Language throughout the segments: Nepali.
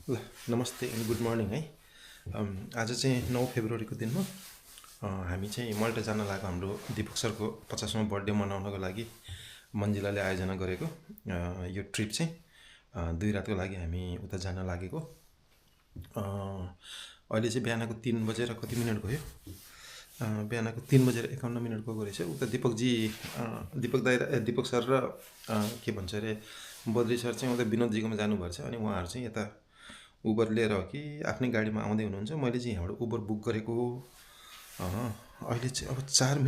ल नमस्ते अनि गुड मर्निङ है। आज चाहिँ 9 फेब्रुअरीको दिनमा हामी चाहिँ मल्टा जान लागेको हाम्रो दिपक सरको 50औं बर्थडे मनाउनको लागि मन्जिलाले आयोजना गरेको यो ट्रिप चाहिँ 2 रातको लागि हामी उता जान लागेको। अहिले चाहिँ बिहानको 3 बजेर कति मिनट भयो, बिहानको 3 बजेर 51 मिनट गएको रहेछ। उता दिपक सर र के भन्छ अरे बद्री सर चाहिँ उता विनोदजीकोमा जानुभएको छ। अनि उहाँहरू चाहिँ यता उबर लिएर हो कि आफ्नै गाडीमा आउँदै हुनुहुन्छ। मैले चाहिँ यहाँबाट उबर बुक गरेको हो। अहिले चाहिँ अब 4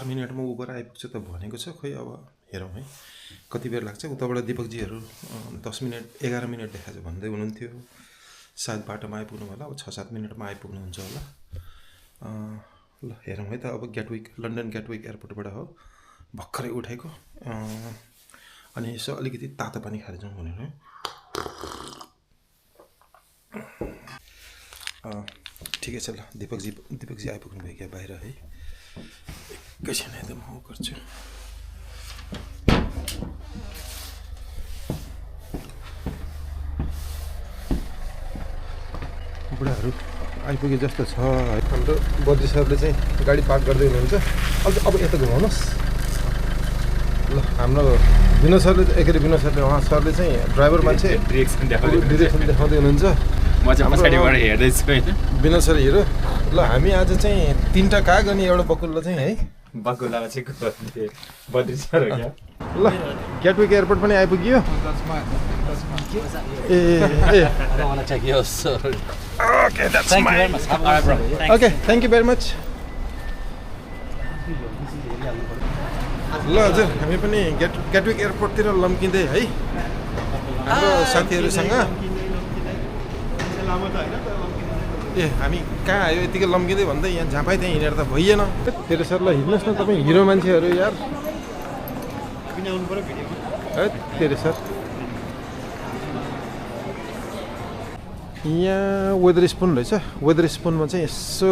मिनटमा उबर आइपुग्छ त भनेको छ। खोइ अब हेरौँ है कति बेर लाग्छ। उताबाट दिपकजीहरू 10 मिनट 11 मिनट देखाएको छ भन्दै हुनुहुन्थ्यो। सायद बाटोमा आइपुग्नु होला, अब 6-7 मिनटमा आइपुग्नुहुन्छ होला। ल हेरौँ है त। अब लन्डन ग्याटविक एयरपोर्टबाट हो भर्खरै उठाएको। अनि यसो अलिकति तातो पानी खाएर जाउँ भनेर ठिकै छ। ल दिपकजी आइपुग्नु भयो क्या बाहिर है। एकैछिन है त म गर्छु। बुढाहरू आइपुगे जस्तो छ। हाम्रो बद्री सरले चाहिँ गाडी पार्क गर्दै हुनुहुन्छ। अब यता घुमाउनुहोस्। ल हाम्रो विनोद सरले उहाँ सरले चाहिँ ड्राइभर मान्छे डिरेक्सन देखाउँदै हुनुहुन्छ। म चाहिँ पछाडिबाट हेर्दैछु हैन। Vinod sir hero. ल हामी आज चाहिँ 3टा काग अनि एउटा बकुल्लो चाहिँ है। बकुल्लामा चाहिँ बद्री सर हो क्या। ल ग्याटविक एयरपोर्ट पनि आइपुग्यो। Okay thank you very much. ल हजुर हामी पनि ग्याटविक एयरपोर्टतिर लम्किँदै है हाम्रो साथीहरूसँग। ए हामी कहाँ आयो यतिकै लम्किँदै भन्दै यहाँ झापाइ त्यहाँ हिँडेर त भइएन। तेरो सर ल हिँड्नुहोस् न तपाईँ हिरो मान्छेहरू यार। है तेरो सर यहाँ वेदर स्पुन रहेछ। वेदर स्पुनमा चाहिँ यसो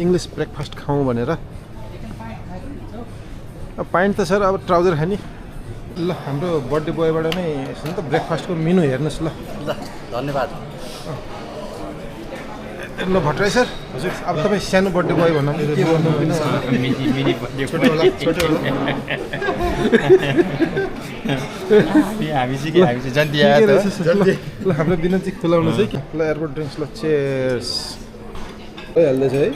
इङ्ग्लिस ब्रेकफास्ट खाउँ भनेर। पाइन्ट त सर अब ट्राउजर खाने। ल हाम्रो बर्थडे बोयबाट नै यसो नि त ब्रेकफास्टको मेनु हेर्नुहोस्। ल धन्यवाद। ल भट्टराई सर हजुर अब तपाईँ सानो बर्थडे बोय भन्नु के भन्नु ल हाम्रो विनोद चाहिँ खुलाउनुहोस् है। ल एयरपोर्ट ड्रिङ्क्स। ल चेयर्स भइहाल्दैछ है।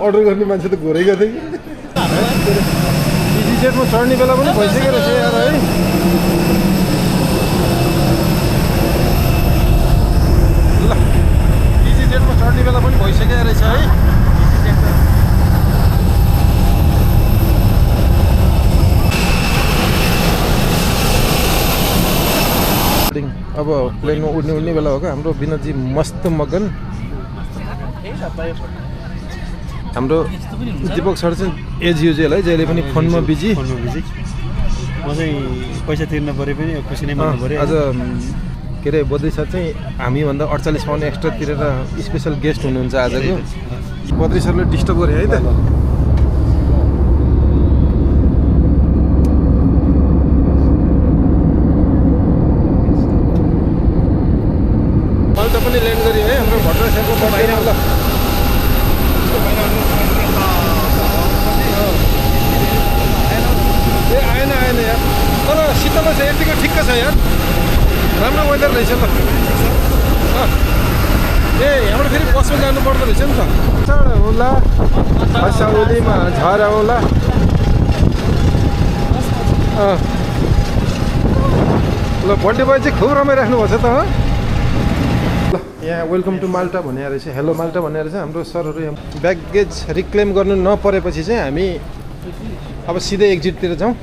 अर्डर गर्ने मान्छे त घोरेको थियो कि। इजी जेटमा चढ्ने बेला पनि भइसक्यो रहेछ यार है। ल इजी जेटमा चढ्ने बेला पनि भइसक्यो रहेछ है। अब प्लेनमा उड्ने बेला हो क्या। हाम्रो विनोदजी मस्त मगन। हाम्रो दिपक सर चाहिँ एज युजुअल है, जहिले पनि फोनमा बिजी। म चाहिँ पैसा तिर्न पऱ्यो पनि खुसी नै मान्नु पऱ्यो। आज के अरे बद्री सर चाहिँ हामीभन्दा 48 पाउन्ड एक्स्ट्रा तिरेर स्पेसल गेस्ट हुनुहुन्छ आजको। बद्री सरले डिस्टर्ब गरे है त। माल्टा पनि ल्यान्ड गऱ्यो है हाम्रो भट्टराई सरको बर्थडेमा। ल ए आएन यार, तर शीतल छ यतिको ठिक्क छ यार। राम्रो वेदर रहेछ ल। ए यहाँबाट फेरि बसमा जानु पर्दो रहेछ नि त। चढौँला हँसाउलीमा झराउँला। ल बर्थडे बोय चाहिँ खुब रमाइराख्नु भएको छ त। ल यहाँ वेलकम टु माल्टा भन्ने रहेछ, हेलो माल्टा भन्ने रहेछ। हाम्रो सरहरू यहाँ ब्यागेज रिक्लेम गर्नु नपरेपछि चाहिँ हामी अब सिधै एक्जिटतिर जाउँ।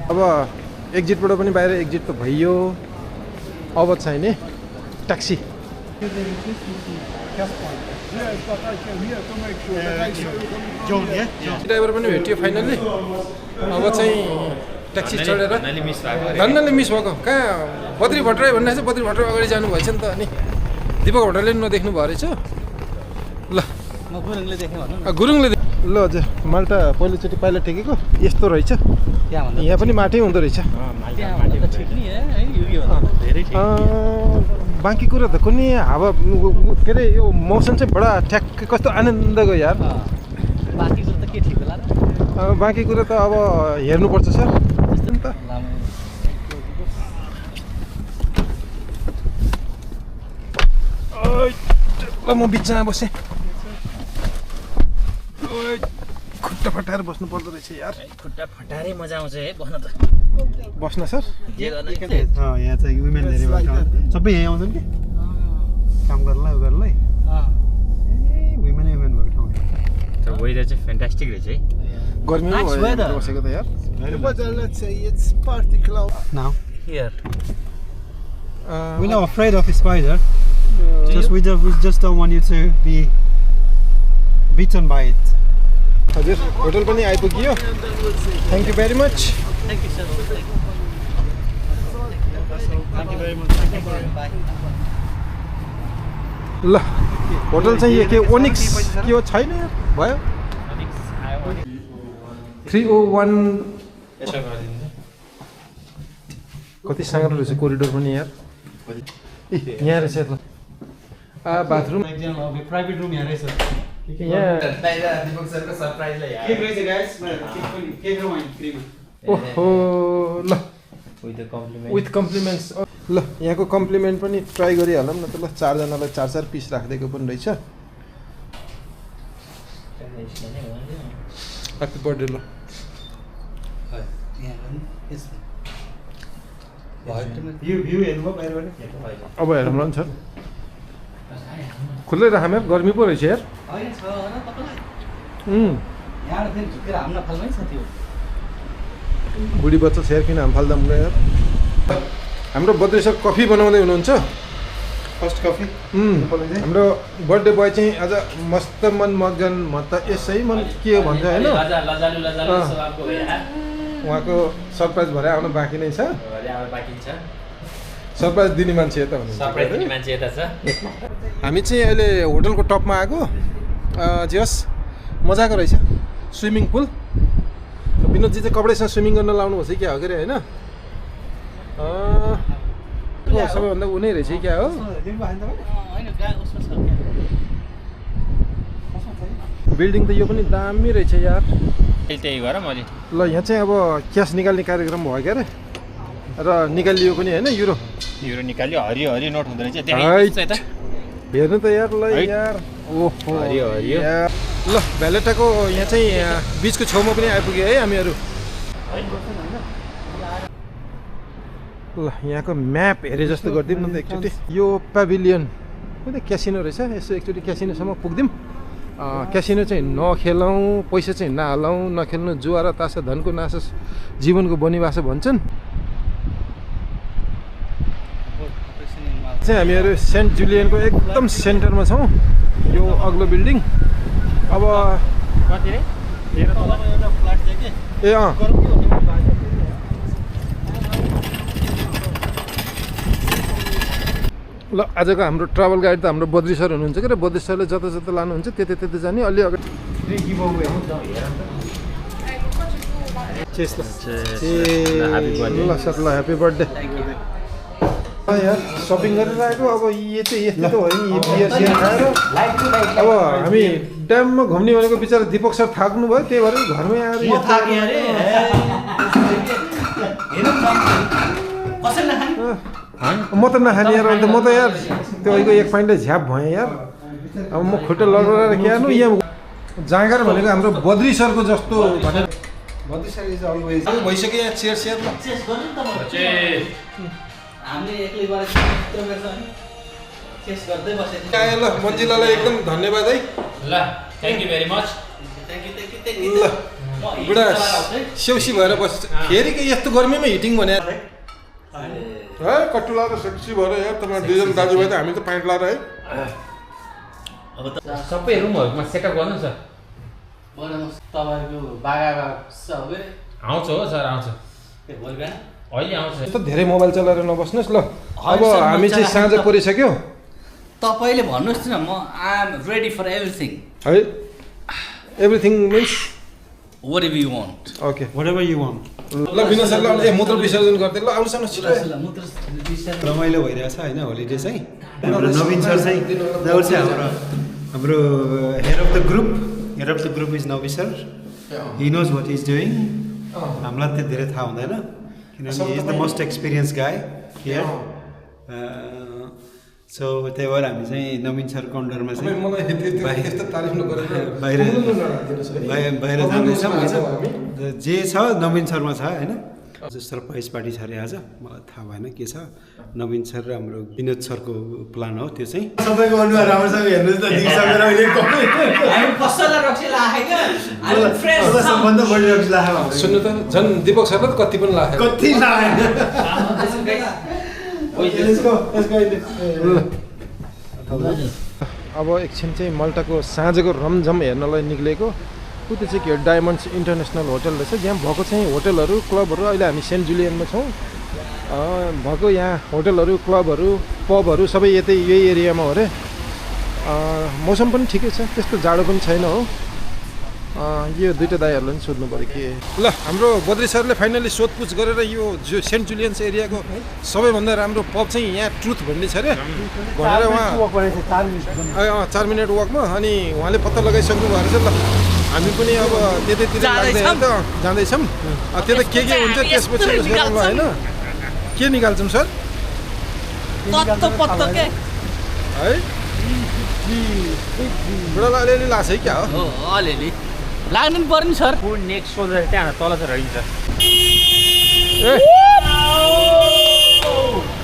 अब एक्जिटबाट पनि बाहिर एक्जिट त भइयो। अब चाहिने ट्याक्सी। ड्राइभर पनि भेटियो फाइनल्ली। अब चाहिँ ट्याक्सी चढेर धन्नले मिस भएको। कहाँ बद्री भट्टराई भन्ने बद्री भट्टराई अगाडि जानु भएछ नि त। अनि दिपक भट्टराईले नदेख्नु भयो रहेछ। ल म गुरुङले देखेँ भनौँ न। गुरुङले ल हजुर माल्टा पहिलोचोटि पाइला टेकेको यस्तो रहेछ। त्यहाँभन्दा यहाँ पनि माटै हुँदो रहेछ। त्यहाँभन्दा त ठिक नि है योगीभन्दा धेरै ठिक। बाँकी कुरा त कुनै हावा के अरे यो मौसम चाहिँ बडा ठ्याक्कै कस्तो आनन्दको यार। बाँकी कुरो त के ठिक होला र? बाँकी कुरा त अब हेर्नुपर्छ सर। त्यस्तो नि त। ल म बिचमा बसेँ। खुट्टा फटाएर बस्नु पर्दो रहेछ यार। खुट्टा फटारै मजा आउँछ है बस्न त। बस्न सर? जे गर्न यहाँ चाहिँ वुमेन धेरै भएको सबै यहीँ आउँछन् कि काम गर्नलाई गर्नलाई। वुमेन भएको ठाउँ। तर वेदर चाहिँ फ्यान्टास्टिक रहेछ है। गर्मी बसेको त यार। Now Here. we're not afraid of a spider. We just don't want you to be bitten by it. हजुर होटल पनि आइपुग्यो। Thank you very much. Thank you sir. Thank you very much. ल होटल चाहिँ यो के ओनिक्स के हो छैन यार भयो 301 कति साँग्रो रहेछ कोरिडोर पनि यार। यहाँ रहेछ ल बाथरुम प्राइभेट रुम यहाँ रहेछ। यहाँ दिपक सरको सरप्राइजलाई यार। केक रहेछ गाइस। केक र वाइन फ्रीमा। ओहो ल विथ विथ कम्प्लिमेन्ट्स। ल यहाँको कम्प्लिमेन्ट पनि ट्राई गरिहालौँ न त ल। 4 जनालाई 4 पिस राखिदिएको पनि रहेछ। ह्याप्पी बर्थडे ल। भ्यू हेर्नुभयो बाहिरबाट? अब हेरौँ ल सर। खुल्लै राख्नु गर्मी पो रहेछ यार। होइन छ र तपाईँलाई। यहाँ फेरि झुकेर हाम्न फाल्मै छ त्यो। बुढी बच्चा सेयर किन हाम फाल्दा हुँदैन यार। हाम्रो बद्री सर कफी बनाउँदै हुनुहुन्छ। First coffee. हाम्रो बर्थडे बोय चाहिँ आज मस्त मन मगन म त यसै मन के हो भन्छ होइन। उहाँको सरप्राइज भएर आउनु बाँकी नै छ। सरप्राइज दिने मान्छे यता हुनुहुन्छ। हामी चाहिँ अहिले होटलको टपमा आएको। जे होस् मजाको रहेछ स्विमिङ पुल। विनोदजी चाहिँ कपडेसँग स्विमिङ गर्न लाउनु भएको छ क्या हो के अरे होइन। सबैभन्दा ऊ नै रहेछ क्या हो। बिल्डिङ त यो पनि दामी रहेछ यार। त्यही गरौँ अलि। ल यहाँ चाहिँ अब क्यास निकाल्ने कार्यक्रम भयो क्या अरे र निकालियो पनि होइन युरो निकाल्यो। हरियो हरियो नोट हुँदो रहेछ। हेर्नु त यार ल यार। ओहो हरियो ल भ्यालेटाको यहाँ चाहिँ बिचको छेउमा पनि आइपुग्यो है हामीहरू। ल यहाँको म्याप हेरे जस्तो गरिदिउँ न त एकचोटि। यो पेभिलियन क्यासिनो रहेछ। यसो एकचोटि क्यासिनोसम्म पुग्दिउँ। क्यासिनो चाहिँ नखेलौँ, पैसा चाहिँ नहालौँ, नखेल्नु जुवा र तासा धनको नासा जीवनको बनिवास भन्छन्। चाहिँ हामीहरू सेन्ट जुलियनको एकदम सेन्टरमा छौँ। यो अग्लो बिल्डिङ। अब ए ल आजको हाम्रो ट्राभल गाइड त हाम्रो बद्री सर हुनुहुन्छ के। बद्री सरले जता जता लानुहुन्छ त्यतै त्यतै जाने। अलि अगाडि ल सर ल ह्याप्पी बर्थडे यार। सपिङ गरेर आएको। अब यति यस्तो त हो नि बियर सियर खाएर। अब हामी ड्याममा घुम्ने भनेको बिचरा दिपक सर थाक्नु भयो। त्यही भएर घरमै आएर म त नखाने यार। अन्त म त यार त्यो अहिलेको 1 पाइन्टले झ्याप भएँ यार। अब म खुट्टा लगाएर के हाल्नु। यहाँ जाँगर भनेको हाम्रो बद्री सरको जस्तो भनेर बद्री सर इज अलवेज भइसक्यो यहाँ। चेयर सेयर ल मन्जिलालाई एकदम धन्यवाद है। ल थ्याङ्क यू भेरी मच। ल बुढा सेउसी भएर बस्छ फेरि के यस्तो गर्मीमा हिटिङ भने है। कट्टु लाएर सेक्सी भएर यार तपाईँ दुईजना दाजुभाइ त हामी त प्यान्ट लाएर है। अब त सबै रुमहरूमा सेटअप गर्नु सर। तपाईँको बागा आउँछ हो सर आउँछ। अहिले आउँछ। यस्तो धेरै मोबाइल चलाएर नबस्नुहोस् ल। अब हामी चाहिँ साँझ परिसक्यो। तपाईँले भन्नुहोस् न म I am ready for everything है everything means whatever you want okay whatever you want. ल विनोद सरले ए मूत्र विसर्जन गर्दै ल आउनुहोस् न छिटो रमाइलो भइरहेछ होइन होलिडे चाहिँ हाम्रो नवीन सर चाहिँ दाउर चाहिँ हाम्रो head of the group is Navin sir he knows what is doing हामीलाई त्यो धेरै थाहा हुँदैन किनभने is the most experience guy here so त्यही भएर हामी चाहिँ नवीन सरको अन्डरमा चाहिँ बाहिर जाँदैछौँ होइन जे छ नवीन सरमा छ होइन सरप्राइज पार्टी छ अरे आज मलाई थाहा भएन के छ नवीन सर र हाम्रो विनोद सरको प्लान हो त्यो चाहिँ सबैको अनुहार राम्रोसँग हेर्नुहोस् न सबभन्दा बढी रक्सी लाग्यो सुन्नु त झन् दीपक सरले त कति पनि लाग्यो कति अब एकछिन चाहिँ मल्टाको साँझको रमझम हेर्नलाई निक्लेको ऊ त्यो चाहिँ के हो डायमन्ड्स इन्टरनेसनल होटल रहेछ यहाँ भएको चाहिँ होटलहरू क्लबहरू अहिले हामी सेन्ट जुलियनमा छौँ भएको यहाँ होटलहरू क्लबहरू पबहरू सबै यही एरियामा हो अरे मौसम पनि ठिकै छ त्यस्तो जाडो पनि छैन हो यो दुईवटा दाइहरूलाई पनि सोध्नु पऱ्यो के ल हाम्रो बद्री सरले फाइनली सोधपुछ गरेर यो जो सेन्ट जुलियन्स एरियाको सबैभन्दा राम्रो पब चाहिँ यहाँ ट्रुथ भन्ने छ अरे भनेर उहाँ 4 मिनट वकमा अनि उहाँले पत्ता लगाइसक्नु भएको रहेछ ल हामी पनि अब त्यतैतिर जाँदैछौँ त्यो त के हुन्छ त्यसपछि गरौँ होइन के निकाल्छौँ सर है बुढालाई अलिअलि लाग्छ है क्या हो अलिअलि लाग्नु पनि पर्यो नि सर नेक्स्ट सोल्डर त्यहाँ तल चाहिँ रहन्छ ए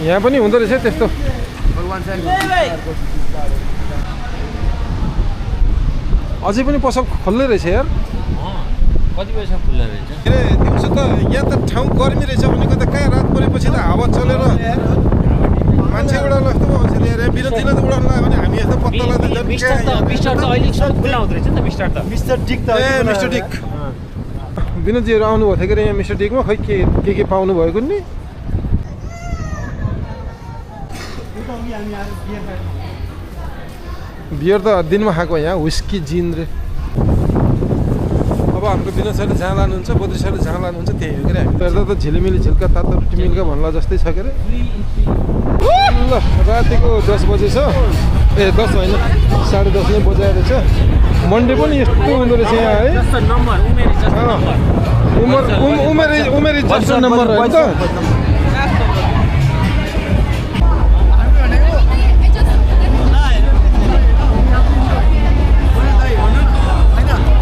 यहाँ पनि हुँदो रहेछ त्यस्तो अझै पनि पसल खोल्दै रहेछ यार कति बजीसम्म खुल्ला रहेछ के अरे दिउँसो त यहाँ त ठाउँ गर्मी रहेछ भनेको त कहाँ रात परेपछि त हावा चलेर मान्छे उडाउनु जस्तो पो हुन्छ यार बिरतिलो त उडाउनु लाग्यो भने हामी यस्तो पत्ता लाग्दा मिस्टर त अहिलेसम्म खुल्ला हुँदो रहेछ नि त मिस्टर डिक त ए मिस्टर डिक विनोदजीहरू आउनुभएको थियो कि यहाँ मिस्टर डिकमा खै के पाउनु भएको नि बियर त दिनमा खाएको यहाँ हुस्की जिन रे अब हाम्रो विनोद सरले जहाँ लानुहुन्छ बद्री सरले जहाँ लानुहुन्छ त्यही हो के अरे हामी हेर्दा त झिलिमिली झिल्का तातो रोटी मिल्का भन्ला जस्तै छ के अरे ल रातिको 10 बजे छ ए 10 होइन 10:30 नै बजाएर छ मन्डे पनि यस्तो हुँदो रहेछ यहाँ है उमेर जस्तो नम्बर हो नि त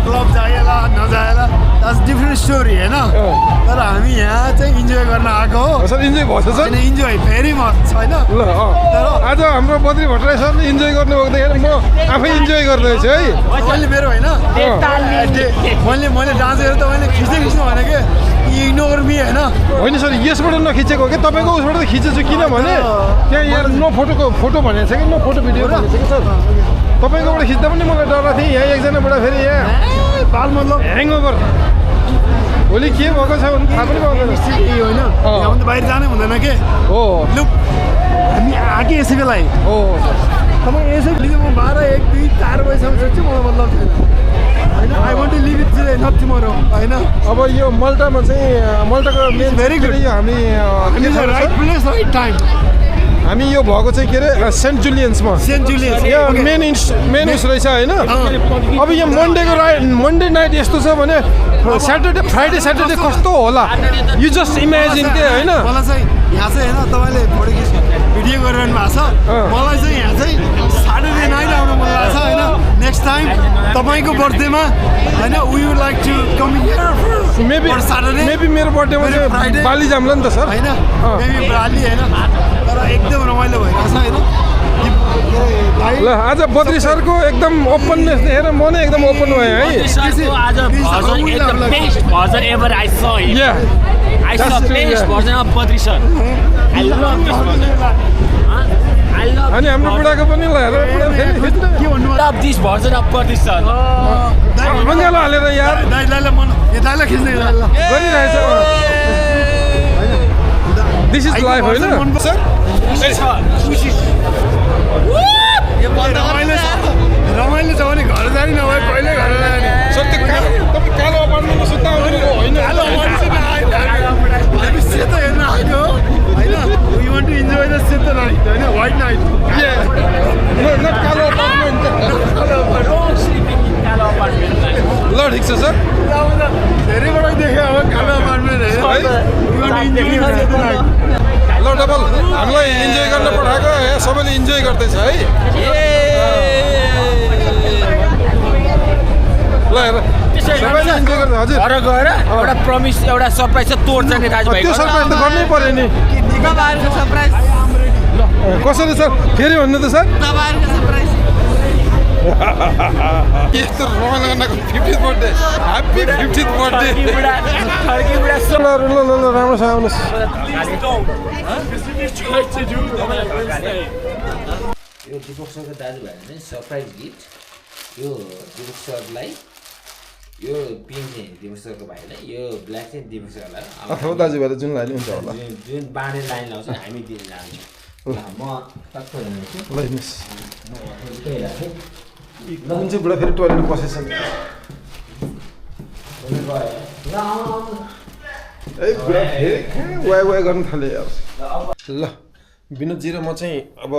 क्लब जाएला नजाएला द्याट्स डिफ्रेन्ट स्टोरी होइन तर हामी यहाँ चाहिँ इन्जोय गर्न आएको हो सर इन्जोय भएछ सर इन्जोय भेरी मच छैन ल आज हाम्रो बद्री भट्टराई सरले इन्जोय गर्नुभएको देखेर म आफै इन्जोय गर्दैछु है मैले मेरो होइन मैले डान्स गरेर तपाईँले खिच्नु भने के इग्नोर मी होइन सर यसबाट नखिचेको हो कि तपाईँको उसबाट त खिचेछु किनभने त्यहाँ यहाँ नो फोटो भनेको छ कि नो फोटो भिडियो भनेको छ कि सर तपाईँकोबाट खिच्दा पनि मलाई डर थिएँ यहाँ एकजना बुढा फेरि यहाँ बाल मतलब ह्याङओभर भोलि के भएको छ भने थाहा पनि पाउँदैन होइन त बाहिर जानै हुँदैन के हो लुक हामी आगे यसैको लागि हो तपाईँ यसै म 12, 1, 2, 4 बजीसम्म सोध्छु मलाई मतलब छैन होइन I want to live it today not tomorrow होइन अब यो मल्टामा चाहिँ मल्टाको मेन भेरी गुड यो हामी राइट प्लेस राइट टाइम हामी यो भएको चाहिँ के अरे सेन्ट जुलियन्समा यो मेन उस रहेछ होइन अब यो मन्डे नाइट यस्तो छ भने फ्राइडे स्याटरडे कस्तो होला यु जस्ट इमेजिन के होइन मलाई चाहिँ यहाँ चाहिँ होइन तपाईँले फोटो भिडियो गरिरहनु भएको छ मलाई चाहिँ यहाँ चाहिँ स्याटरडे नाइट आउनु मन लाग्छ होइन नेक्स्ट टाइम तपाईँको बर्थडेमा होइन we would like to come here maybe मेरो बर्थडेमा चाहिँ बाली जाम्ला नि त सर होइन मेबी बाली होइन तर एकदम रमाइलो भइरहेछ होइन ल आज बद्री सरको एकदम ओपननेस देखेर म नै एकदम ओपन भएँ है अनि हाम्रो बुढाको पनि मङ्गालो हालेर यार गरिरहेछ दिस इज लाइफ होइन सर ल हेर सबैले इन्जोय गर्छ हजुर घर गएर एउटा प्रमिस एउटा सरप्राइज चाहिँ तोड्छ नि दाजुभाइ त्यो सरप्राइज त गर्नै पर्यो नि तपाईँहरूको सरप्राइज कसरी सर फेरि भन्नु त सर तपाईँहरूको सरप्राइज यस्तो रमाइलो गर्नको 50th birthday happy 50th birthday ल राम्रोसँग आउनुहोस् यो दिपक सरको दाजुभाइले चाहिँ सरप्राइज गिफ्ट यो दिपक सरलाई यो पिङ्क चाहिँ दिपक सरको भाइलाई यो ब्ल्याक चाहिँ दिपक सरलाई अथवा दाजुभाइले जुन लाइन हुन्छ होला जुन बाँडे लाइन लाउँछ हामी दिन जान्छौँ म टक्क जान्छु ल हिँड्नुहोस् कुन चाहिँ बुढा फेरि टोइलेट पसेछ नि ए बुढा फेरि वाइ वाइ गर्नु थाल्यो यार ल विनोदजी र म चाहिँ अब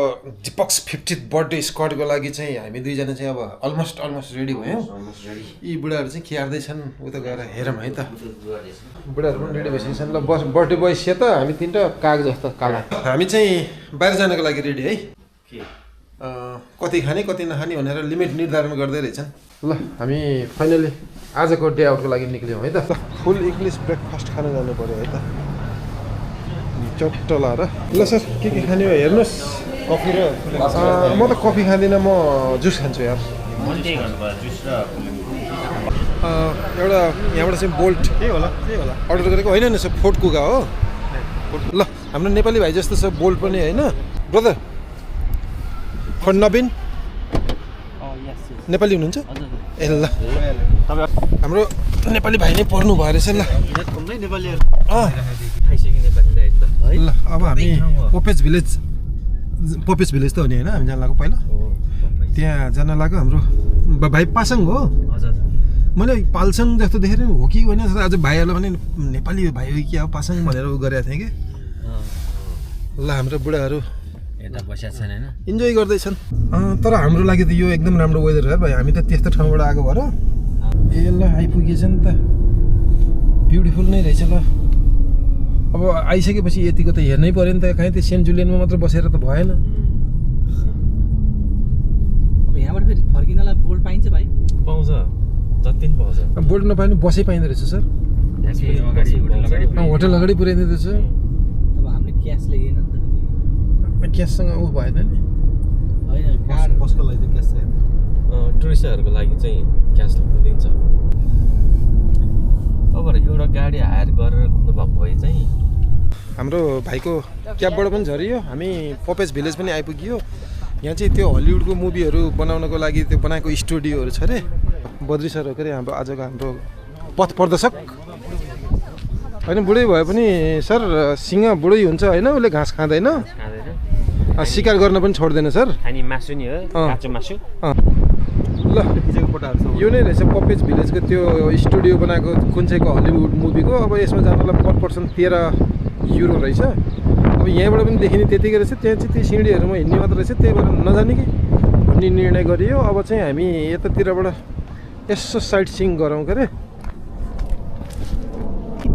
दिपक्स 50th बर्थडे स्क्वाडको लागि चाहिँ हामी दुईजना चाहिँ अब अलमोस्ट रेडी भयौँ यी बुढाहरू चाहिँ के हार्दैछन् उता गएर हेरौँ है त बुढाहरू पनि रेडी भइसकेछन् ल बस बर्थडे बोय सेत हामी तिनवटा काग जस्तो काला हामी चाहिँ बाहिर जानको लागि रेडी है कति खाने कति नखाने भनेर लिमिट निर्धारण गर्दै रहेछन् ल हामी फाइनली आजको डे आउटको लागि निक्ल्यौँ है त फुल इङ्ग्लिस ब्रेकफास्ट खान जानु पऱ्यो है त चट्ट लाएर ल सर के खाने हो हेर्नुहोस् कफी र म त कफी खाँदिनँ म जुस खान्छु यार एउटा यहाँबाट चाहिँ बोल्ट के होला अर्डर गरेको होइन नि सर फोर्ट कुका हो ल हाम्रो नेपाली भाइ जस्तो छ बोल्ट पनि होइन ब्रदर फर नबिन नेपाली हुनुहुन्छ ए ल हाम्रो नेपाली भाइ नै पर्नु भयो रहेछ ल ल अब हामी पोपेज भिलेज त हो नि होइन हामी जान लाग्यो पहिला त्यहाँ जान लाग्यो हाम्रो भाइ पासाङ हो मैले पाल्साङ जस्तो देखेर हो कि होइन आज भाइहरूलाई पनि नेपाली भाइ हो कि अब पासाङ भनेर उ गरेको थिएँ कि ल हाम्रो बुढाहरू इन्जोय गर्दैछन् तर हाम्रो लागि त यो एकदम राम्रो वेदर हो भाइ हामी त त्यस्तो ठाउँबाट आएको भएर ए ल आइपुगेछ नि त ब्युटिफुल नै रहेछ ल अब आइसकेपछि यतिको त हेर्नै पऱ्यो नि त कहीँ त्यो सेन्ट जुलियनमा मात्र बसेर त भएन अब यहाँबाट फेरि फर्किनलाई बोल्ट पाइन्छ भाइ पाउँछ जति पनि पाउँछ बोल्ट नपाए बसै पाइँदो रहेछ सर होटल अगाडि पुऱ्याइँदो रहेछ अब हामीले क्यास ल्याइएन नि त क्याससँग ऊ भएन नि होइन कार्ड बसको लागि त क्यास छैन टुरिस्टहरूको लागि चाहिँ क्यास दिन्छ अब एउटा गाडी हायर गरेर कुद्नु भएको भए चाहिँ हाम्रो भाइको क्याबबाट पनि झरियो हामी पोपेज भिलेज पनि आइपुग्यो यहाँ चाहिँ त्यो हलिउडको मुभीहरू बनाउनको लागि त्यो बनाएको स्टुडियोहरू छ अरे बद्री सर हो के अरे हाम्रो आजको हाम्रो पथ प्रदर्शक होइन बुढै भए पनि सर सिंह बुढै हुन्छ होइन उसले घाँस खाँदैन शिकार गर्न पनि छोड्दैन सर अनि मासु नि हो काँचो मासु ल यो नै रहेछ पपेज भिलेजको त्यो स्टुडियो बनाएको कुन चाहिँको हलिउड मुभीको अब यसमा जानलाई पर पर्सन 13 युरो रहेछ अब यहाँबाट पनि देखिने त्यतिकै रहेछ त्यहाँ चाहिँ त्यो सिँढीहरूमा हिँड्ने मात्र रहेछ त्यही भएर नजाने कि भन्ने निर्णय गरियो अब चाहिँ हामी यतातिरबाट यसो साइट सिइङ गरौँ के अरे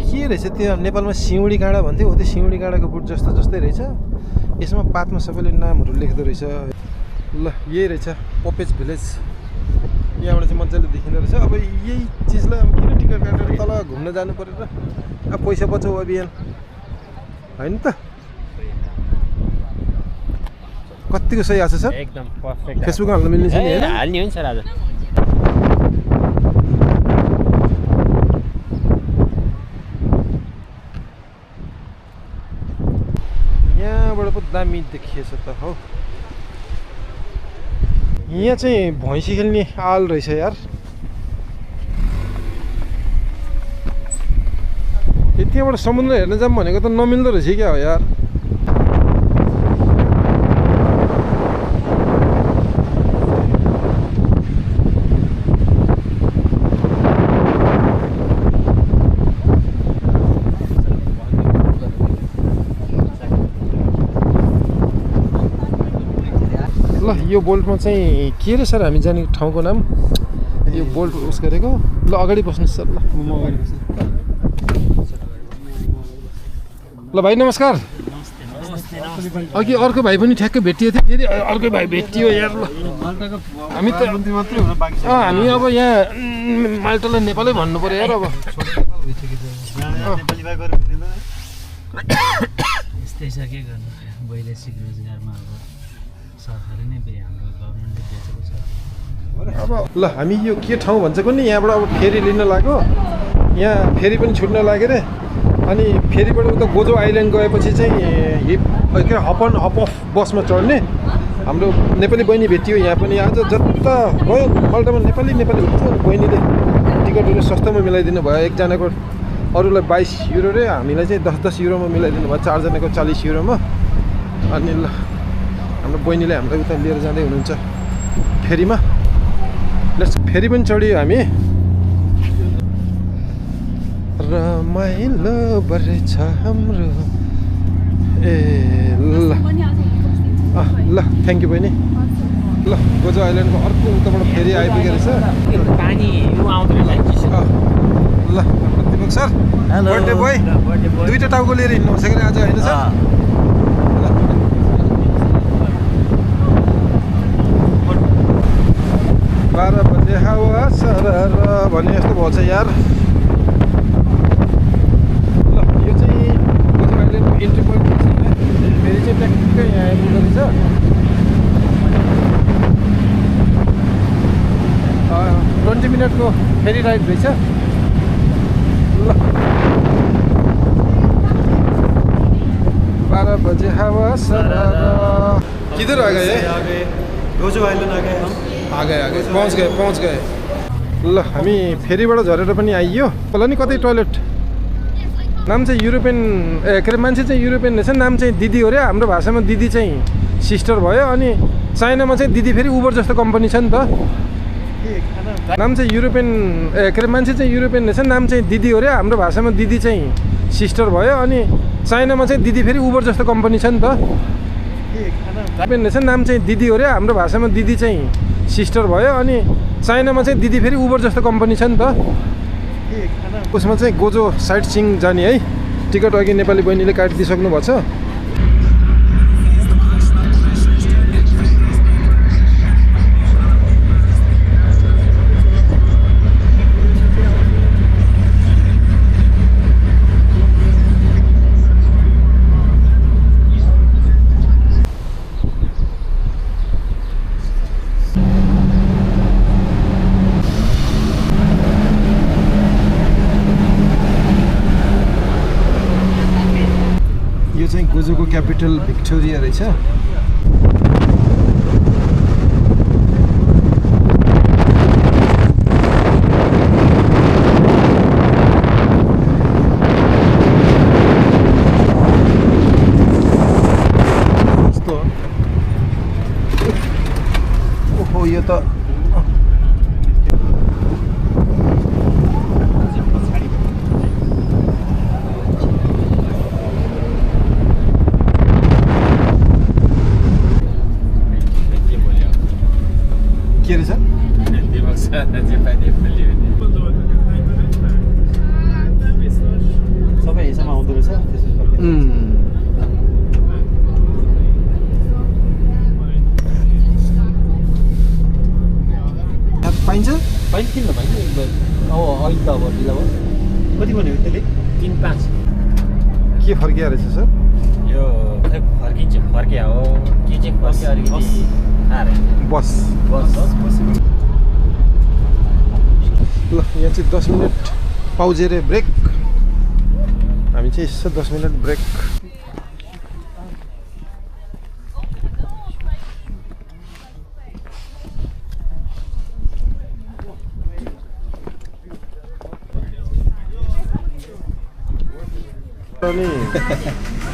के रहेछ त्यो नेपालमा सिउँडी काँडा भन्थ्यो हो त्यो सिउँडी काँडाको बुट जस्तै रहेछ यसमा पातमा सबैले नामहरू लेख्दो रहेछ ल यही रहेछ पोपेज भिलेज यहाँबाट चाहिँ मजाले देखिँदो रहेछ अब यही चिजलाई अब किन टिकट काटेर तल घुम्न जानु पऱ्यो र अब पैसा बचाउ अभियान होइन त कतिको सही आएको छ सर एकदम पर्फेक्ट फेसबुकमा हाल्न मिल्ने छ नि होइन हाल्ने हो नि सर आज यहाँबाट पो दामी देखिएछ त हौ यहाँ चाहिँ भैँसी खेल्ने आल रहेछ यार यतिबाट समुद्र हेर्न जाऊँ भनेको त नमिल्दो रहेछ क्या हो यार ल यो बोल्टमा चाहिँ के रे सर हामी जाने ठाउँको नाम यो बोल्ट उस गरेको ल अगाडि बस्नुहोस् सर ल म अगाडि बस्छु ल भाइ नमस्कार अघि अर्को भाइ पनि ठ्याक्कै भेटियो थियो फेरि अर्को भाइ भेटियो यार ल हामी त मात्रै हुन बाँकी छ हामी अब यहाँ माल्टालाई नेपालै भन्नु पर्यो यार अब नेपाली भाइ गरेर भेटिँदैन यस्तै छ के गर्नु वैदेशिक रोजगारमा अब सरकारले नै हाम्रो गभर्मेन्टले बेचेको छ अब ल हामी यो के ठाउँ भन्छ पनि यहाँबाट अब फेरी लिन लाग्यो यहाँ फेरी पनि छुट्न लाग्यो रे अनि फेरिबाट उता गोजो आइल्यान्ड गएपछि चाहिँ के हप अफ बसमा चढ्ने हाम्रो नेपाली बहिनी भेटियो यहाँ पनि आज जता गयो माल्टामा नेपाली हुन्छ बहिनीले टिकटहरू सस्तोमा मिलाइदिनु भयो एकजनाको अरूलाई 22 युरो रे हामीलाई चाहिँ 10 युरोमा मिलाइदिनु भयो 4 जनाको 40 युरोमा अनि ल हाम्रो बहिनीले हामीलाई उता लिएर जाँदै हुनुहुन्छ फेरीमा फेरि पनि चढ्यो हामी रमाइलो बरेछ हाम्रो ए ल थ्याङ्क यू बहिनी ल गोजो आइल्यान्डको अर्को उताबाट फेरि आइपुगेको रहेछ पानी आउँदैन ल दिपक सर बर्थडे बोय दुईवटा टाउको लिएर हिँड्नु भएको छ कि आज होइन सर 12 बजे हावा सरर भने जस्तो भएछ यार ल यो चाहिँ गोजो आइल्यान्डको इन्ट्री पोइन्ट फेरि चाहिँ ट्याक्कै यहाँ आइपुग्दो रहेछ 20 मिनटको फेरि राइड रहेछ ल 12 बजे हावा सरर किधर आ गए गोजो आइल्यान्ड आ गए आ गए पहुँच गए ल हामी फेरिबाट झरेर पनि आइयो होला नि कतै टोयलेट नाम चाहिँ युरोपियन के अरे मान्छे चाहिँ युरोपियन रहेछ नाम चाहिँ दिदी हो रे हाम्रो भाषामा दिदी चाहिँ सिस्टर भयो अनि चाइनामा चाहिँ दिदी फेरि उबर जस्तो कम्पनी छ नि त नाम चाहिँ युरोपियन के अरे मान्छे चाहिँ युरोपियन रहेछ नाम चाहिँ दिदी हो रे हाम्रो भाषामा दिदी चाहिँ सिस्टर भयो अनि चाइनामा चाहिँ दिदी फेरि उबर जस्तो कम्पनी छ नि त युरोपियन रहेछ नाम चाहिँ दिदी हो रे हाम्रो भाषामा दिदी चाहिँ सिस्टर भयो अनि चाइनामा चाहिँ दिदी फेरि उबर जस्तो कम्पनी छ नि त उसमा चाहिँ गोजो साइट सिइङ जाने है टिकट अघि नेपाली बहिनीले काटिदिइसक्नु भएको छ यो चाहिँ गोजोको क्यापिटल भिक्टोरिया रहेछ कस्तो ओहो यो त के रहेछ सबै हिसाबमा आउँदो रहेछ पाइन्छ पाइन्छ किन नपाइन्छ अब अहिले त अब ढिला भयो कति भन्यो त्यसले 3-5 के फर्किया रहेछ सर यो खै फर्किया हो के चाहिँ फर्किया अलिकति बस ल यहाँ चाहिँ 10 मिनट पाउजेरे ब्रेक हामी चाहिँ यसो 10 मिनट ब्रेक अनि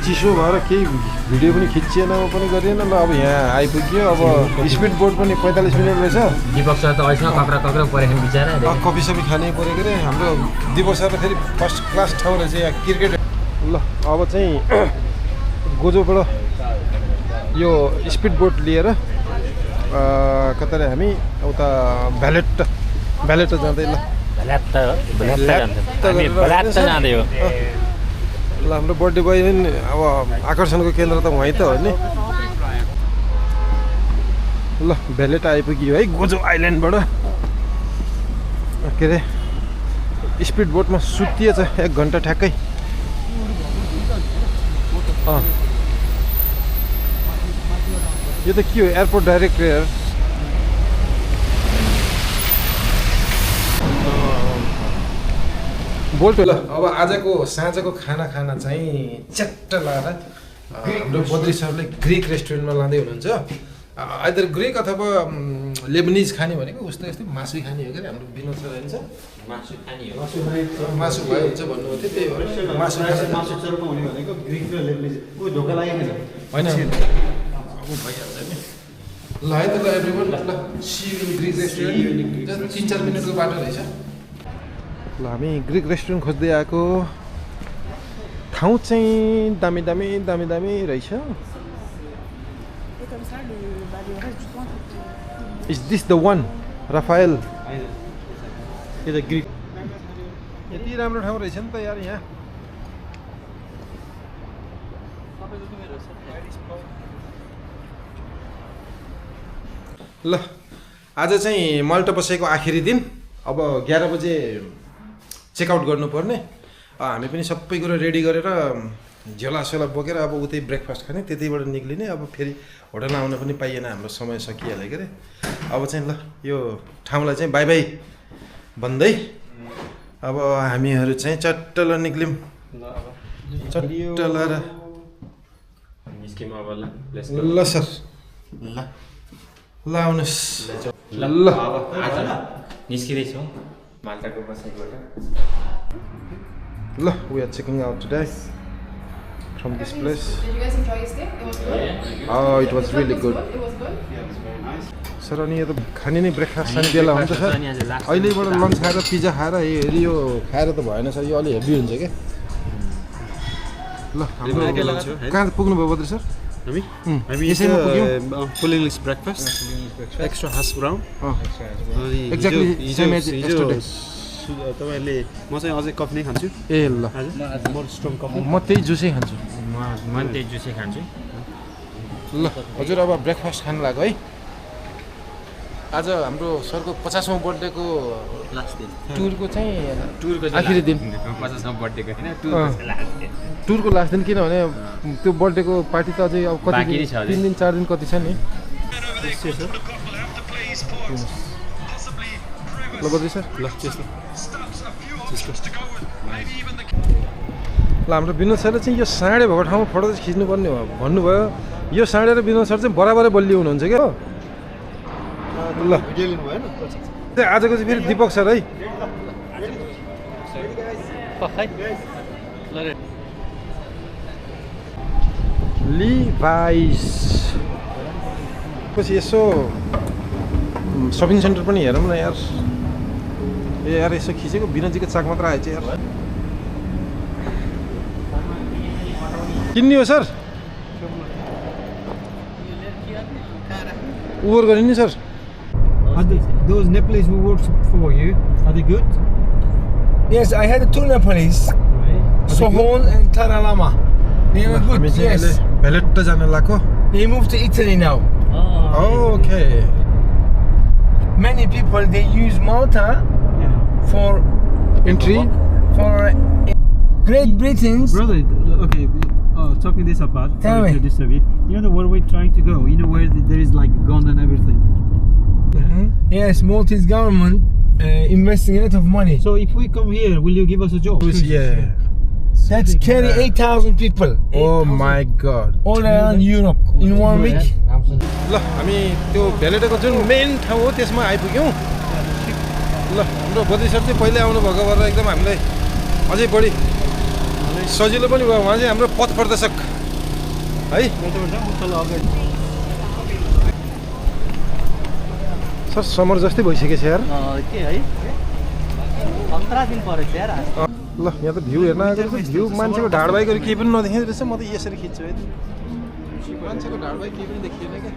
चिसो भएर केही भिडियो पनि खिचिएन पनि गरिएन ल अब यहाँ आइपुग्यो अब स्पिड बोट पनि 45 मिनट रहेछ दिपक सर त अहिलेसम्म कक्रा परेको बिचरा कफी सफी खानै पऱ्यो के अरे हाम्रो दिपक सर फेरि फर्स्ट क्लास ठाउँ रहेछ यहाँ क्रिकेट ल अब चाहिँ गोजोबाट यो स्पिड बोट लिएर कता रे हामी उता भ्यालेट जाँदै ल जाँदै हो ल हाम्रो बर्थडे बोय नि अब आकर्षणको केन्द्र त वहीँ त हो नि। ल भेलेट आइपुग्यो है गोजो आइल्यान्डबाट। के अरे स्पिड बोटमा सुतिएछ 1 घन्टा ठ्याक्कै। यो त के हो एयरपोर्ट डाइरेक्ट यार। बोल्ट ल अब आजको साँझको खाना चाहिँ च्याट्ट लगाएर हाम्रो बद्री सरले ग्रिक रेस्टुरेन्टमा लाँदै हुनुहुन्छ। आइदर ग्रिक अथवा लेबनिज खाने भनेको उस्तो यस्तै मासु खाने हो क्या हाम्रो विनोद सर होइन मासु खाने हो। मासु भयो हुन्छ भन्नुभएको थियो त्यही भएर मासु चर्को हुने भनेको ग्रिक र लेबनिज ओ धोका लागेन होइन अब भइहाल्छ नि। ल है त ल एभ्रिवन ल see you in Greek restaurant 3-4 मिनटको बाटो रहेछ। ल हामी ग्रिक रेस्टुरेन्ट खोज्दै आएको। ठाउँ चाहिँ दामी रहेछ। Is this the one Rafael? यो त ग्रिक यति राम्रो ठाउँ रहेछ नि त यार यहाँ। ल आज चाहिँ माल्टा बसेको आखिरी दिन। अब 11 बजे चेकआउट गर्नुपर्ने। हामी पनि सबै कुरो रेडी गरेर झोलासोला बोकेर अब उतै ब्रेकफास्ट खाने त्यतैबाट निक्लिने। अब फेरि होटल आउन पनि पाइएन, हाम्रो समय सकिहाल्यो के अरे। अब चाहिँ ल यो ठाउँलाई चाहिँ बाई बाई भन्दै अब हामीहरू चाहिँ चट्टल निक्ल्यौँ। चट्टल ल सर ल आउनुहोस् ल निस्किँदैछौँ माल्टाको बसाइबाट। ल we are checking out today from this place. Did you guys enjoy your stay? It was good? Oh, it was really good. It was good? Sir अनि यो त खाने नै ब्रेकफास्ट खाने बेला हुन्छ सर। अहिलेबाट लन्च खाएर पिज्जा खाएर यो खाएर त भएन सर, यो अलि हेभी हुन्छ क्या। ल कहाँ पुग्नु भयो बद्री सर? हामी यसैमा पुग्यौँ। Full English breakfast extra hash brown. Exactly same as yesterday. तपाईँहरूले म चाहिँ अझै कफी नै खान्छु। ए ल मोर स्ट्रङ कफी। म त्यही जुसै खान्छु। म त्यही जुसै खान्छु। ल हजुर अब ब्रेकफास्ट खानु लाग्यो है। आज हाम्रो सरको 50औँ बर्थडेको लास्ट दिन टुरको चाहिँ टुरको आखिरी दिन। 50औँ बर्थडेको होइन, टुरको लास्ट दिन। टुरको लास्ट दिन किनभने त्यो बर्थडेको पार्टी त अझै अब कति बाँकी दिन, छ अझै। 3 दिन 4 दिन कति छ नि। ल बद्री सर ल त्यस्तो ल हाम्रो विनोद सरले चाहिँ यो साँडे भएको ठाउँमा फोटो चाहिँ खिच्नुपर्ने हो भन्नुभयो। यो साँडे र विनोद सर चाहिँ बराबरै बलियो हुनुहुन्छ क्या। ल भिडियो लिनु भएन? आजको चाहिँ फेरि दिपक सर है। लिभाइस पछि यसो सपिङ सेन्टर पनि हेरौँ न यार। ए यार यसो खिचेको विनोदजीको चाक मात्र आएछ यार। किन्ने हो सर? उबर गर्ने नि sir. Those Nepalese who worked for you, are they good? Yes, I had two Nepalese, Sohon and Taralama. They were good, yes. भेलेट त जान लाग्यो। They moved to Italy now. Okay. Many people, they use Malta for Entry. Great Britain's. Brother, okay, talking this apart, Tell sorry me. to disturb you. You know where we're trying to go? You know where there is like a gun and everything? Yes, Maltese government investing a lot of money. So if we come here, will you give us a job? Yeah. That's carry 8,000 people Oh my god. all around Europe in 1 week. ल हामी त्यो भेलेटको जुन मेन ठाउँ हो त्यसमा आइपुग्यौँ। ल हाम्रो बद्री सर चाहिँ पहिल्यै आउनुभएको भएर एकदम हामीलाई अझै बढी सजिलो पनि भयो। उहाँ चाहिँ हाम्रो पथ प्रदर्शक है। सर समर जस्तै भइसकेको छ यार। के है 15 दिन परेछ यार। ल यहाँ त भ्यू हेर्न आएको रहेछ। भ्यू मान्छेको ढाडबाइकहरू केही पनि नदेखिँदो रहेछ। म त यसरी खिच्छु है। मान्छेको ढाडबाइक केही पनि देखिएन क्या।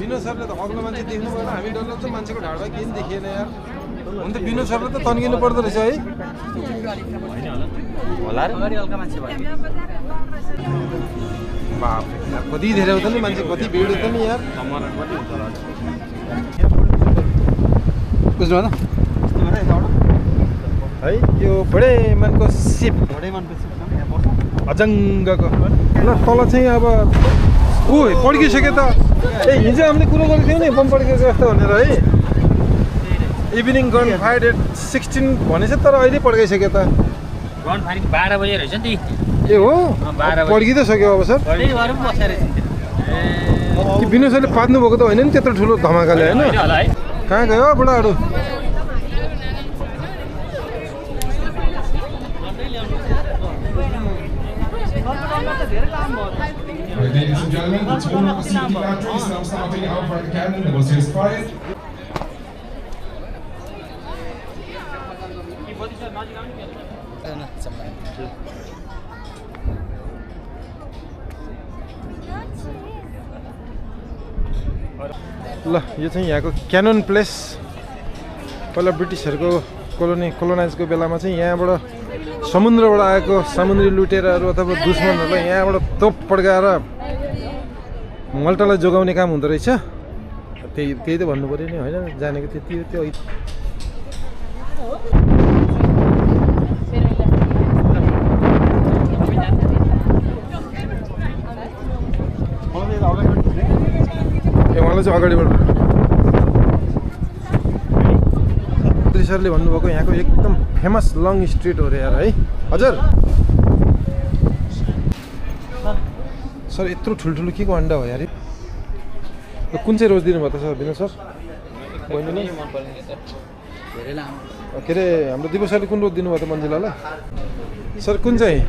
विनोद सरले त अग्लो मान्छे देख्नु भएन, हामी डल्लो त मान्छेको ढाडबाइक केही पनि देखिएन यार। अन्त विनोद सरले त तन्किनु पर्दो रहेछ है होला र अगाडि हल्का मान्छे भयो बाप कति धेरै हुँदैन नि मान्छे कति भिड हुँदैन नि यार बुझ्नु है यो बडे मनको सिप अजङ्गको ल तल चाहिँ अब ऊ पड्किसक्यो त ए हिजो हामीले कुरो गरेको थियौँ नि बम पड्केको जस्तो भनेर है इभिनिङ गन फायर एट 16 भनेछ तर अहिले पड्काइसक्यो त गन फायरिङ 12 बजे रहेछ नि ए हो 12 बजे पड्किँदै सक्यो अब सर त्यही भएर पनि बसेर कि विनोद सरले पार्नु भएको त होइन नि त्यत्रो ठुलो धमाकाले होइन होला है कहाँ गयो बुढाहरू Ladies and gentlemen, the tournament of CBD Lottery is now starting out for the Academy. The bus is quiet. ल यो चाहिँ यहाँको क्यानन प्लेस पहिला ब्रिटिसहरूको कोलोनाइजको बेलामा चाहिँ यहाँबाट समुद्रबाट आएको समुद्री लुटेराहरू अथवा दुश्मनहरूलाई यहाँबाट तोप पड्काएर मल्टालाई जोगाउने काम हुँदो रहेछ त्यही त भन्नु पऱ्यो नि होइन जानेको त्यति हो त्यो उहाँलाई चाहिँ अगाडिबाट सरले भन्नुभएको यहाँको एकदम फेमस लङ स्ट्रिट हो रे यार है हजुर सर यत्रो ठुल्ठुलो के को अन्डा हो यार कुन चाहिँ रोज दिनुभयो त सर विनोद सर बहिनीले के अरे हाम्रो दिपक सरले कुन रोज दिनुभयो त मन्जिलालाई सर कुन चाहिँ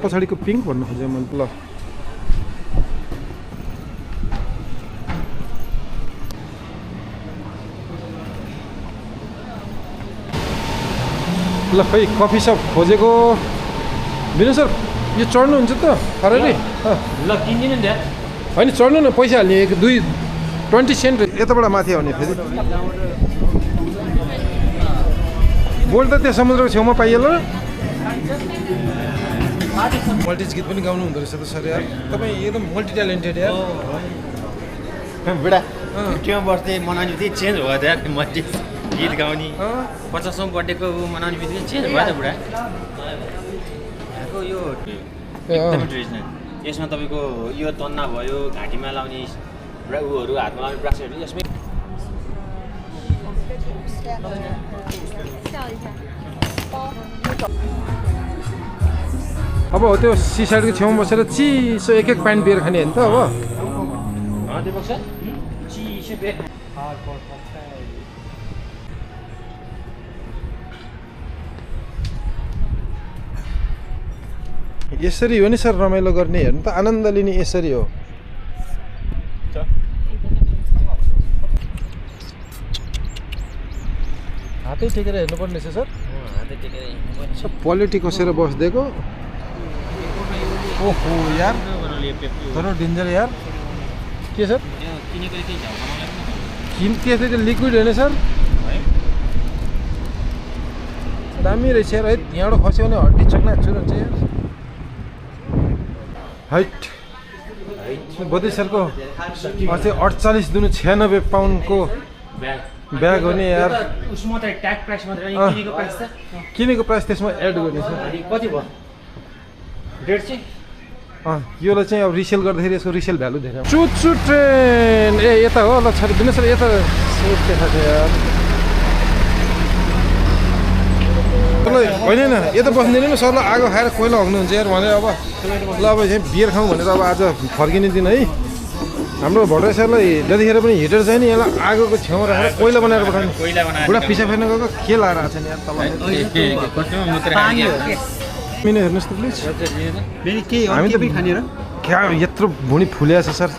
पछाडिको पिङ्क भन्नु खोजेँ मन ल ल खै कफी सप खोजेको विनोद सर यो चढ्नुहुन्छ त फरारी ल किन्दिनु नि होइन चढ्नु न पैसा हाल्ने 20 सेन्ट यताबाट माथि आउने फेरि बोल्ट त त्यहाँ समुद्रको छेउमा पाइएला मल्टिज गीत पनि गाउनु हुँदो रहेछ त सर यार तपाईँ एकदम मल्टी ट्यालेन्टेड यार बुढा 50 बर्थडे मनाउने बित्तिकै चेन्ज भयो त यार मल्टी गीत गाउने 50औं बर्थडेको मनाउने बित्तिकै चेन्ज भयो त बुढा यहाँको यो एकदमै ट्रेडिसनल यसमा तपाईँको यो तन्ना भयो घाँटीमा लाउने उहरू हातमा लाउने ब्रासलेटहरू यसमै अब हो त्यो सी साइडको छेउमा बसेर चिसो एक प्यान्ट बियर खाने होइन त अब यसरी हो नि सर रमाइलो गर्ने हेर्नु त आनन्द लिने यसरी हो हातै टेकेर हेर्नुपर्ने रहेछ सर सब पोलिटी कसेर बसिदिएको ओहो यार तर डेन्जर यार के सर त्यसले त लिक्विड होइन सर दामी रहेछ यार है यहाँबाट खस्यो भने हड्डी चक्ना चुर हुन्छ यार हाइट बद्री सरको अझै 48 दुनु 96 पाउन्डको ब्याग हो नि यार किनेको प्राइस त्यसमा एड गर्ने छ कति भयो डेट चाहिँ योलाई चाहिँ अब रिसेल गर्दाखेरि यसको रिसेल भ्यालु धेरै चुचु ट्रेन ए यता हो ल छोरी दिनुहोस् न यता देखाएको छ यार होइन यता बस्दैन नि सरलाई आगो खाएर कोइला हग्नुहुन्छ यार भनेर अब ल अब चाहिँ बियर खाउँ भनेर अब आज फर्किने दिन है हाम्रो भट्टराई सरलाई जतिखेर पनि हिटर चाहिँ नि यसलाई आगोको छेउमा राखेर कोइला बनाएर पठाउने बुढा पिसा फेर्न गएको के लाएर आएको छ नि यार तल मिनो हेर्नुहोस् त प्लिज हामी त क्या यत्रो भुँडी फुलिया छ सर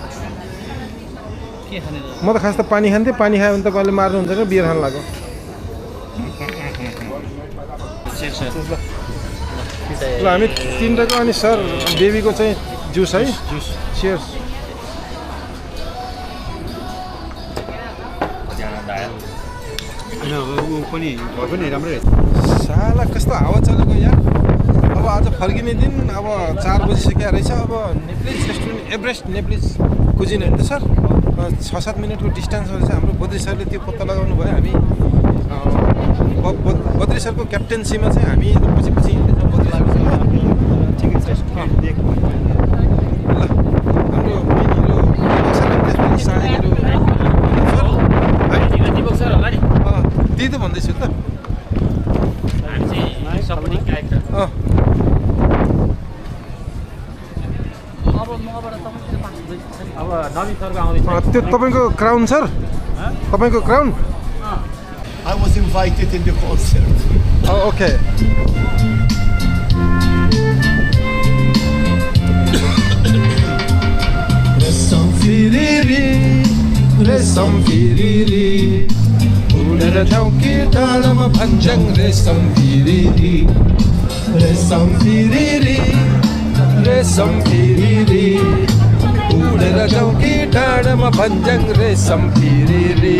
म त खास त पानी खान्थेँ पानी खायो भने तपाईँले मार्नुहुन्छ क्या बियर खान लाग्यो ल हामी तिनवटाको अनि सर बेबीको चाहिँ जुस है चियर्स आनन्द आयो होइन ऊ पनि घर पनि राम्रै रहेछ साला कस्तो हावा चलेको यार अब आज फर्किने दिन अब 4 बजिसक्यो रहेछ अब Nepalese restaurant Everest Nepalese cuisine होइन त सर 6-7 मिनटको डिस्टेन्समा चाहिँ हाम्रो बद्री सरले त्यो पत्ता लगाउनु भयो हामी बद्री सरको क्याप्टेन्सीमा चाहिँ हामी पछि पछि हिँड्दैछौँ बद्री सर ठिकै छ ल हाम्रो मेन हिरो त्यसपछि सानो हिरो दिपक सर होला नि त्यही त भन्दैछु त हामी चाहिँ सपोर्टिङ क्यारेक्टर अब नवीन सरको आउँदैछ त्यो तपाईँको क्राउन सर तपाईँको crown I was invited in the concert. Okay रेशम फिरिरी उडेर जाउँ कि डाँडामा भन्छन् रेशम फिरिरी उडेर जाउँ कि डाँडामा भन्छन् रेशम फिरिरी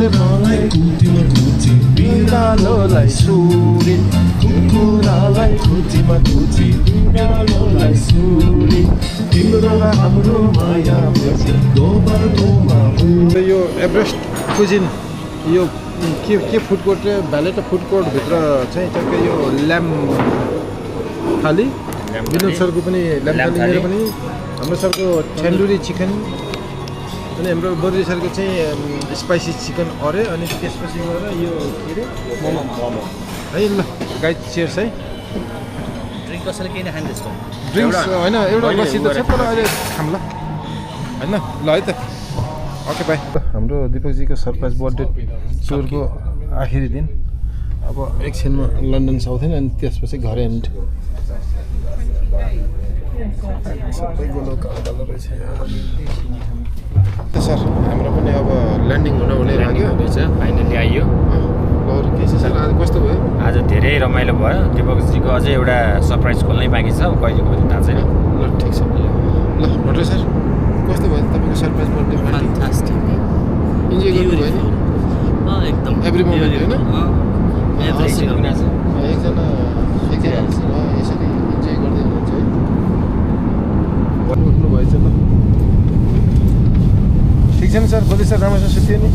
मलाई कुटीमा कुटी बिरालोलाई सुरी कुकुरालाई कुटीमा कुटी बिरालोलाई सुरी तिम्रो र हाम्रो माया दोबाटोमा यो एभरेस्ट कुजिन यो के फुड कोर्ट भ्यालेट फुड कोर्टभित्र चाहिँ टक्कै यो ल्याम्ब थाली विनोद सरको पनि ल्याम्ब थाली मेरो पनि हाम्रो सरको तन्दुरी चिकन अनि हाम्रो बद्री सरको चाहिँ स्पाइसी चिकन अरे अनि त्यसपछि गएर यो के अरे मोमो है ल गाइड चियर्स है ड्रिङ्क कसैले केही नखाने त्यसको ड्रिङ्क्स होइन एउटा लस्सी त छ तर अहिले खाउँला होइन ल है त ओके बाई हाम्रो दिपकजीको सरप्राइज बर्थडे टुरको आखिरी दिन अब एकछिनमा लन्डन साउथेन अनि त्यसपछि घर एन्ड सबै गोलो कालो रहेछ सर हाम्रो पनि अब ल्यान्डिङ हुन हुने लाग्यो हुँदैछ फाइनली आइयो अरू के छ सर आज कस्तो भयो आज धेरै रमाइलो भयो दिपकजीको अझै एउटा सरप्राइज खोल्नै बाँकी छ कहिले खोल्नु थाहा छैन ल ठिक छ ल भट्टर सर कस्तो भयो तपाईँको सरप्राइज बर्थडे फ्यान्टास्टिक इन्जोय गर्नुभयो नि एकदम एभ्री मोमेन्ट होइन एभ्री सिङ्गल एकजना यसरी इन्जोय गर्दै हुनुहुन्छ है उठ्नु भएछ ल ठिक छ नि सर भोलि सर राम्रोसँग सुत्यो नि